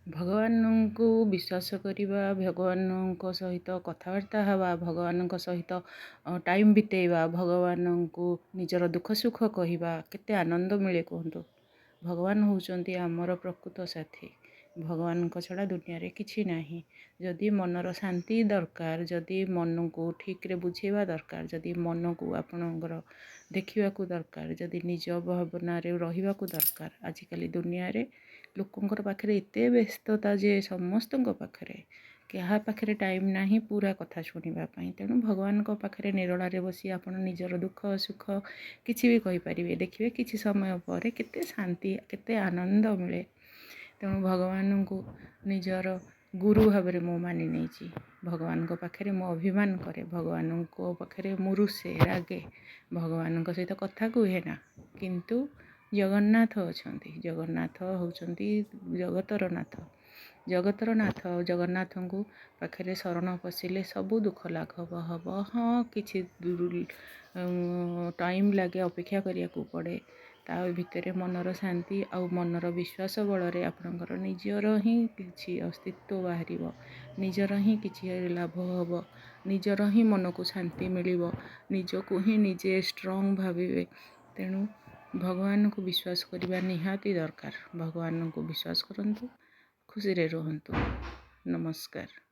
ଭଗବାନଙ୍କୁ ବିଶ୍ୱାସ କରିବା, ଭଗବାନଙ୍କ ସହିତ କଥାବାର୍ତ୍ତା ହେବା, ଭଗବାନଙ୍କ ସହିତ ଟାଇମ୍ ବିତାଇବା, ଭଗବାନଙ୍କୁ ନିଜର ଦୁଃଖ ସୁଖ କହିବା, କେତେ ଆନନ୍ଦ ମିଳେ କୁହନ୍ତୁ। ଭଗବାନ ହେଉଛନ୍ତି ଆମର ପ୍ରକୃତ ସାଥୀ। ଭଗବାନଙ୍କ ଛଡ଼ା ଦୁନିଆରେ କିଛି ନାହିଁ। ଯଦି ମନର ଶାନ୍ତି ଦରକାର, ଯଦି ମନକୁ ଠିକ୍ରେ ବୁଝାଇବା ଦରକାର, ଯଦି ମନକୁ ଆପଣଙ୍କର ଦେଖିବାକୁ ଦରକାର, ଯଦି ନିଜ ଭାବନାରେ ରହିବାକୁ ଦରକାର, ଆଜିକାଲି ଦୁନିଆରେ ଲୋକଙ୍କର ପାଖରେ ଏତେ ବ୍ୟସ୍ତତା ଯେ ସମସ୍ତଙ୍କ ପାଖରେ କାହା ପାଖରେ ଟାଇମ୍ ନାହିଁ ପୁରା କଥା ଶୁଣିବା ପାଇଁ। ତେଣୁ ଭଗବାନଙ୍କ ପାଖରେ ନିରୋଳାରେ ବସି ଆପଣ ନିଜର ଦୁଃଖ ସୁଖ କିଛି ବି କହିପାରିବେ। ଦେଖିବେ କିଛି ସମୟ ପରେ କେତେ ଶାନ୍ତି, କେତେ ଆନନ୍ଦ ମିଳେ। ତେଣୁ ଭଗବାନଙ୍କୁ ନିଜର ଗୁରୁ ଭାବରେ ମୁଁ ମାନି ନେଇଛି। ଭଗବାନଙ୍କ ପାଖରେ ମୁଁ ଅଭିମାନ କରେ, ଭଗବାନଙ୍କ ପାଖରେ ମୁଁ ରୁଷେ, ରାଗେ, ଭଗବାନଙ୍କ ସହିତ କଥା କୁହେ ନା, କିନ୍ତୁ ଜଗନ୍ନାଥ ଅଛନ୍ତି। ଜଗନ୍ନାଥ ହେଉଛନ୍ତି ଜଗତର ନାଥ। ଜଗତର ନାଥ ଜଗନ୍ନାଥଙ୍କୁ ପାଖରେ ଶରଣ ପଶିଲେ ସବୁ ଦୁଃଖ ଲାଘବ ହେବ। ହଁ, କିଛି ଟାଇମ୍ ଲାଗେ, ଅପେକ୍ଷା କରିବାକୁ ପଡ଼େ। ତା ଭିତରେ ମନର ଶାନ୍ତି ଆଉ ମନର ବିଶ୍ୱାସ ବଳରେ ଆପଣଙ୍କର ନିଜର ହିଁ କିଛି ଅସ୍ତିତ୍ୱ ବାହାରିବ, ନିଜର ହିଁ କିଛି ଲାଭ ହେବ, ନିଜର ହିଁ ମନକୁ ଶାନ୍ତି ମିଳିବ, ନିଜକୁ ହିଁ ନିଜେ ଷ୍ଟ୍ରଙ୍ଗ ଭାବିବେ। ତେଣୁ ଭଗବାନଙ୍କୁ ବିଶ୍ୱାସ କରିବା ନିହାତି ଦରକାର। ଭଗବାନଙ୍କୁ ବିଶ୍ୱାସ କରନ୍ତୁ, ଖୁସିରେ ରୁହନ୍ତୁ। ନମସ୍କାର।